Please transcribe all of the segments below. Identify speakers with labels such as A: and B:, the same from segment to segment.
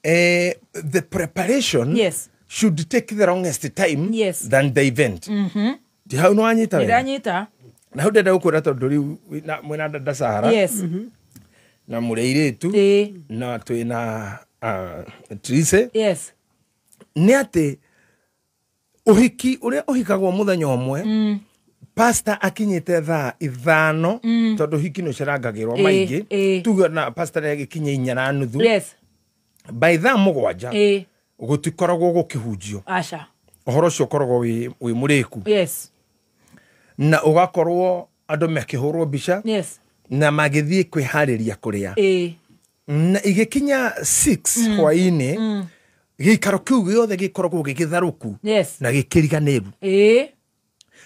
A: The preparation should take the longest time than the event. Ti hau no anyita wega.
B: Ndanyita.
A: Na hau ndenda gukwira tondu riu mwina dada Sahara. Na mureiritu na twina Trise. Ni ati uhiki uria uhikagwo muthenya umwe pastor akinyite thaa 5 tondu hiki no cerangagirwo maingi tuge na pastor agikinye 4:30. By thaa 7 gutikoragwo gukihunjio.
B: Aca.
A: Uhoro ucio ukoragwo wi muriku. Na ugakorwo andu mekihurwo mbica. Na magithie kwihariria kuria. Na igikinya 6 hwaini gikaro kiu giothe gikoragwo gigitharuku na gikiriganiru.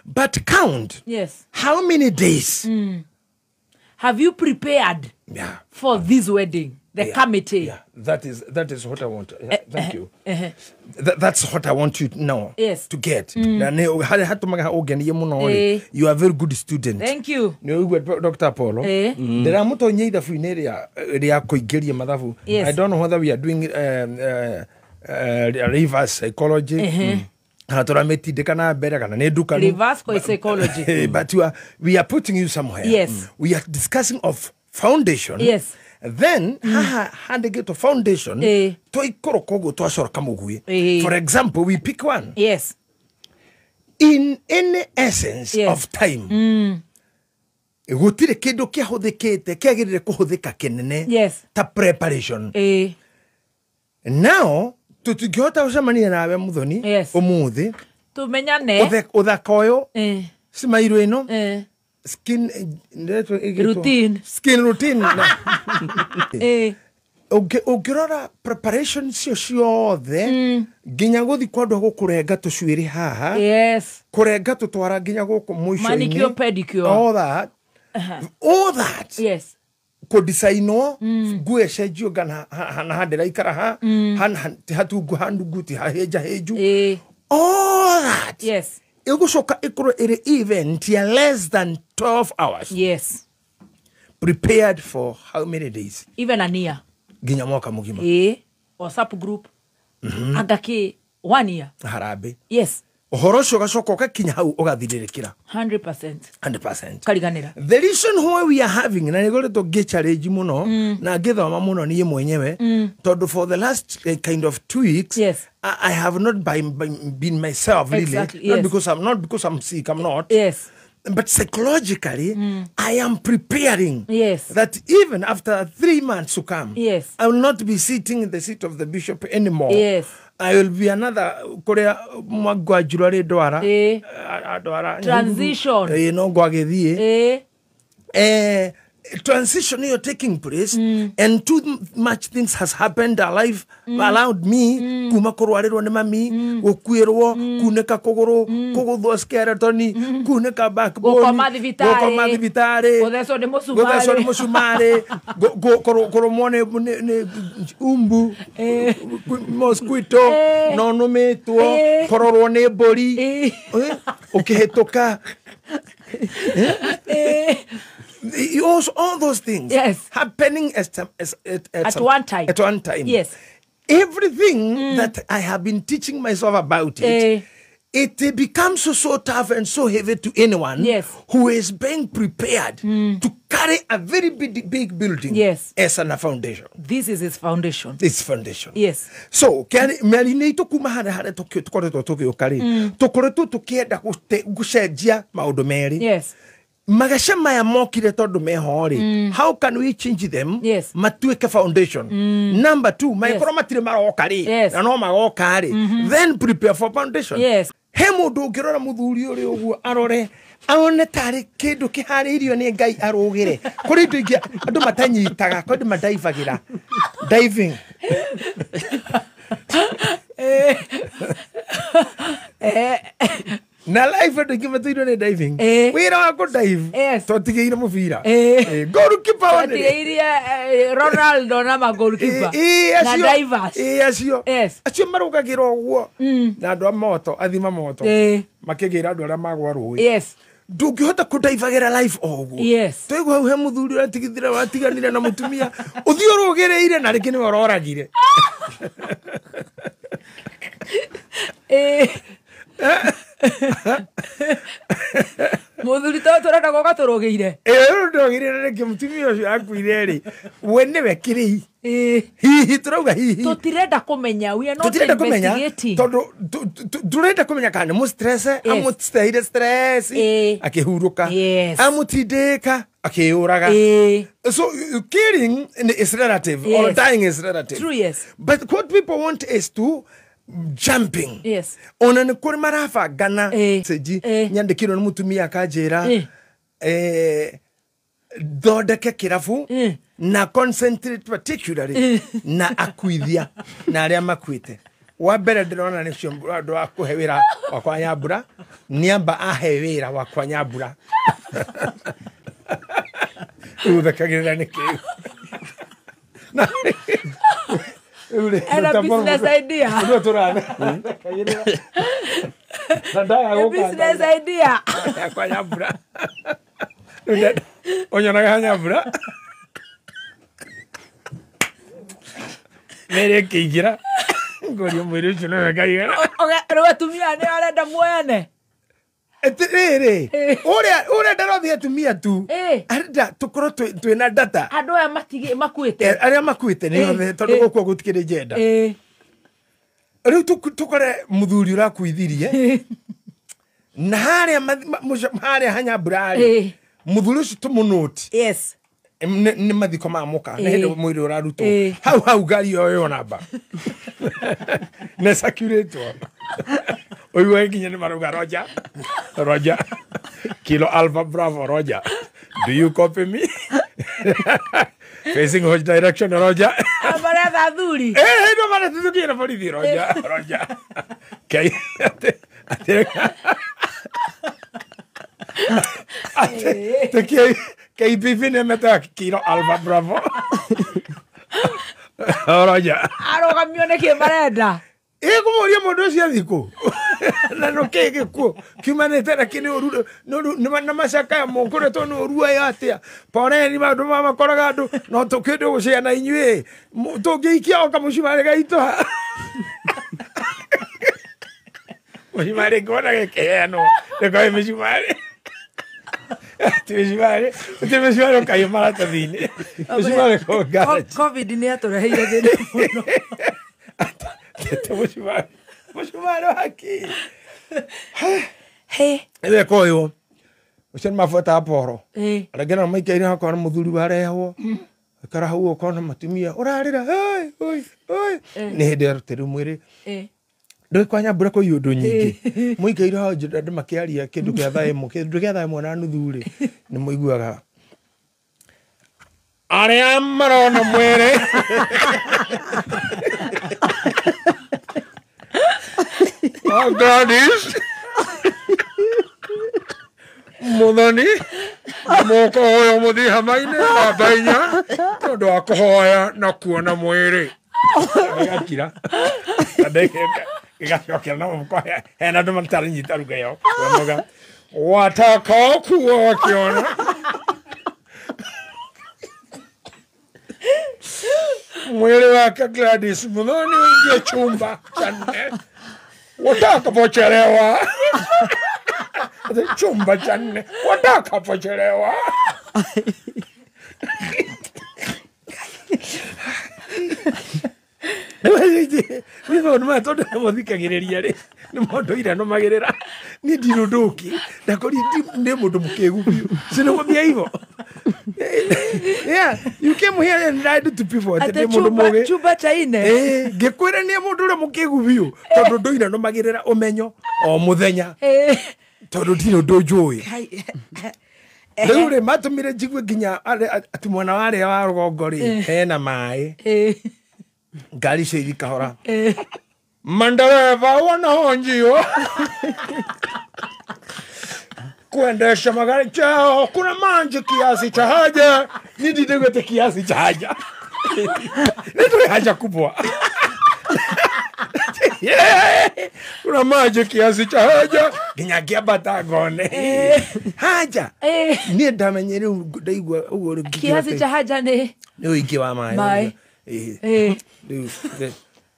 A: But count how many days
B: have you prepared for this wedding? The committee.
A: Yeah, that is what I want. Thank you. That's what I want you now to get. Na ne hatumaga ogenie muno ri. You are a very good student.
B: Thank you.
A: Ni uigwe Dr. Apollo. Ndiramutonye ithabu-inĩ ria kuingiria mathabu. I don't know whether we are doing reverse psychology. Kana turamitindika na mbere kana ni ndukanu.
B: Reverse psychology.
A: But we are putting you somewhere. We are discussing of foundation. Then haha handike foundation twaikoroka uguo twacoroka mugui. For example, we pick one. In any essence of time gutire kindu kiahuthikite kiagirire kuhuthika kinene ta preparation. Now tutingihota gucemania nawe Muthoni umuthi
B: tumenyane
A: uthaka uyu smile ino skin
B: routine.
A: Skin routine. Ungirora preparation cio ciothe nginya guthi kwa andu gukurenga tucuiri haha. Kurenga tutwara nginya guku mwico-ini.
B: Manicure, pedicure.
A: All that. All that. Kudesigno nguo icenjio ngana na handiraikara ha hatungu hanungu ti hahenja henju. All that. Igucoka ikorwo iri event ya less than 12 hours. Prepared for how many days?
B: Even a year.
A: Ginya mwaka mugima.
B: WhatsApp group. Angaki 1 year.
A: Harambe. Uhoro ucio ugacoka ugakinya hau ugathirĩrĩkĩra.
B: 100%.
A: 100%.
B: Kariganĩra.
A: The reason why we are having na nĩgoretwo ngĩ challenge mũno na ngĩthoma mũno niĩ mwenyewe tondu for the last kind of 2 weeks I have not been myself really.
B: Exactly,
A: not because I'm not because I'm sick, I'm not. But psychologically, I am preparing that even after 3 months to come, I will not be sitting in the seat of the bishop anymore. I will be another Korea Mwagwajurare Dwara. Transition. No Gwagethie. Transition you're taking place, and too much things has happened alive allowed me kuma kurwarirwo ni mami gukuirwo kuneka kuguru kuguthwo skeleton kuneka backbone
B: gukoma thibitari guthecwo ni mucumari
A: kurumwo ni umbu mosquito no numitwo kurorwo ni mburi ukihituka. All those things happening at
B: one time.
A: At one time. Everything that I have been teaching myself about it, it becomes so tough and so heavy to anyone who is being prepared to carry a very big, big building as a foundation.
B: This is its foundation.
A: Its foundation. So, mĩario-inĩ itũ kuma harĩa harĩa tũkoretwo tũgĩũka rĩ, tũkoretwo tũkĩenda gũcenjia maũndũ merĩ. Magasha maya mokire tondu meho ri, how can we change them? Matuike foundation. Number 2, maikorwo matire maroka ri, na no magoka ri, then prepare for foundation. He mundu ungirora muthuri uri uguo arore aone tari kindu kihariirio ni Ngai arugire. Kuri indo ingi andu matanyitaga, kuri andu madaivagira. Diving. Na life andu ingi matuirwo ni diving. Wira wa ku dive. Twatigeire mubira. Goalkeeper wa
B: Twatigeire Ronaldo na ma goalkeeper. Na divers.
A: Acio. Acio marugagira uguo. Na andu a moto, athima moto. Makigira andu aria magwa rui. Ndungihota kudaivagira life o uguo. Twaigua hau he muthuri uratigithira watiganire na mutumia. Uthii urugireire na ringi niwe uroragire.
B: Muthuri to turenda goka turugiire.
A: Ndogire rĩngĩ mũtumia ũcio akuire rĩ we nĩwe kĩrĩi. Hihi turauga hihi
B: tutirenda kũmenya, we are not investigating
A: tondu turenda kũmenya kana nĩ mũstress amũteire stress akĩhurũka amũtindĩka akĩyũraga. So killing is relative. Or dying is relative.
B: True, yes.
A: But what people want is to jumping.
B: Yes.
A: Ona nĩ kũrĩ marabangana message nyandĩkirwo nĩ mũtumia akanjĩra thondeke kĩrabu na concentrate particularly na akuithia na arĩa makuĩte. Wa mbere ndĩrona nĩcio andũ wa kũhe wĩra wakwa Nyambura, nĩamba ahe wĩra wakwa Nyambura. Ũthekagĩrĩra nĩkĩ?
B: And a business idea. A business idea.
A: Kwa Nyambura. Onyonaga Nyambura. Mere kĩingĩra. Ngoria mwĩrĩ ũcio nĩwe ngaigana.
B: Rĩu atumia nĩ arenda muoyane.
A: Rĩrĩ, ũrĩa ndarothi atumia tu. Arenda tũkorwo twĩna data.
B: Andũ aya makuĩte.
A: Arĩa makuĩte nĩ othe tondũ gũkũ gũtikĩrĩ gender. Rĩu tũkore mũthuri ũrakuithirie. Na harĩa harĩa Hanyambura rĩ. Mũthuri ũcio tũmũnũti.
B: Yes.
A: Nĩ mathiko ma mũka nĩ hĩndĩ mwĩrĩ ũrarutwo. Hau hau ngari ĩyo ĩyo namba. Nĩ sacuratwo. Oiwe nginya nĩ marauga Roger. Roger. Kilo Alpha Bravo Roger. Do you copy me? Facing which direction Roger?
B: Maretha athuri.
A: No maretha na borithi Roger. Roger. Kai ate KPV nĩ metaga Kilo Alpha Bravo. Roger.
B: Arũgamio nĩkĩ marenda?
A: Ĩkũmũria mũndũ ũcio athikũ na nũkĩ gĩkuũ kiumanĩte na kĩ nĩ na macakaya mũkoretwo nĩ ũru aya atĩa poreni maũndũ ma makoraga andũ no tũkĩndũ gũciana inyuĩ tũngĩikia o kamũcumarĩ gaitũ mũcumarĩ ngona gĩkĩheanwo nĩkoĩ mĩcumarĩ ti mĩcumarĩ ti mĩcumarĩ ũkaiywo maratathi-inĩ mĩcumarĩ kũu garage.
B: Covid nĩ yatũreheire thĩna mũno.
A: Mũcumarĩ haki. Ĩwe koywo ũcio nĩ mabuata poro arĩa nao maikaire hakwa na mũthuri warehwo ikara hau ũkona mũtumia ũrarĩra oi oi nĩ hĩndĩ arutĩrwo mwĩrĩ ndũĩ kwa Nyambura kũi ũndũ nyingĩ mũikaire hau andũ makĩaria kĩndũ kĩa thaa ĩmwe kĩndũ kĩa thaa ĩmwe na nuthu rĩ nĩ mũiguaga arĩa marona mwĩrĩ. Oh, Gladys. Muthoni mũkũhoya mũthiĩ hama-inĩ namba inya tondũ wa kũhoya na kuona mwĩrĩ. Gĩgakira. Gĩgacokera na mũhuko hena andũ mataranyita ruga ĩyo. Watakao kuwa wakiona. Mwĩrĩ wake Gladys Muthoni uingie chumba cha nne watakapochelewa. Chumba cha nne watakapochelewa. Nĩ maũndũ maya tondũ nĩ mũthikagĩrĩria rĩ nĩ maũndũ iranũmagĩrĩra niĩ ndirĩ ũndũ ũngĩ ndakori nĩ mũndũ mũkĩgu biũ sinĩgũthia hivo. Yeah, you came here and lied to people atĩ ndĩ mũndũ mũgĩ
B: chumba cha ine.
A: Ngĩkwĩra nĩ mũndũ ũrĩa mũkĩgu biũ tondũ ndũ iranũmagĩrĩra ũmenyo o mũthenya tondũ ndirĩ ũndũ njũĩ. Rĩu rĩ matũmire njigue nginya atĩ mwena warĩa wa rũgongo rĩ hena maĩ ngari icio ithi kahora. Mandereva wanahonjiwa kuendesha magari chao kuna manje kiasi cha haja nididegwete kiasi cha haja nitwe haja kubwa. Kuna maji kiasi cha haja nginya ngĩambata ngone haja niĩ ndamenye rĩu ndaigua ũguo rĩu
B: kiasi cha haja nĩ
A: ũingĩ wa maĩ. Rĩu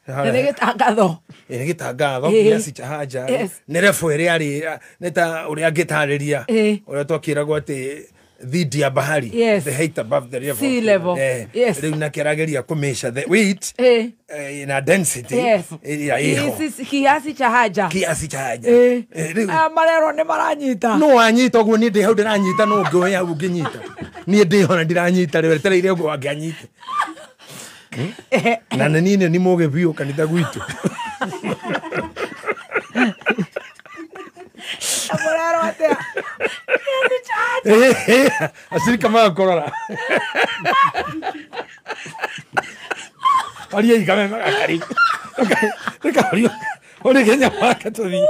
B: Nĩ gĩtangatho.
A: Nĩ gĩtangatho kiasi cha haja. Nĩ level ĩrĩa arĩ nĩ ta ũrĩa angĩtarĩria ũrĩa twakĩragwo atĩ dhidi ya bahari, the height above the level,
B: sea level.
A: Rĩu nake arageria kũmeasure the weight na density ĩrĩa ĩho.
B: Kiasi cha haja.
A: Kiasi cha haja.
B: Rĩu marerwo nĩ maranyita.
A: No wanyita ũguo niĩ ndĩ hau ndĩranyita, no ũngĩ hau ũngĩnyita. Niĩ ndĩ ho na ndiranyita rĩu etereire ũguo angĩanyita. Na nĩ niĩ nĩ mũgĩ biũ kanitha gwitũ.
B: Mũrerwo atĩa?
A: Acirika magakũrora. Aria igame magakari. Reka ũrie Kenya wake tũthiĩ.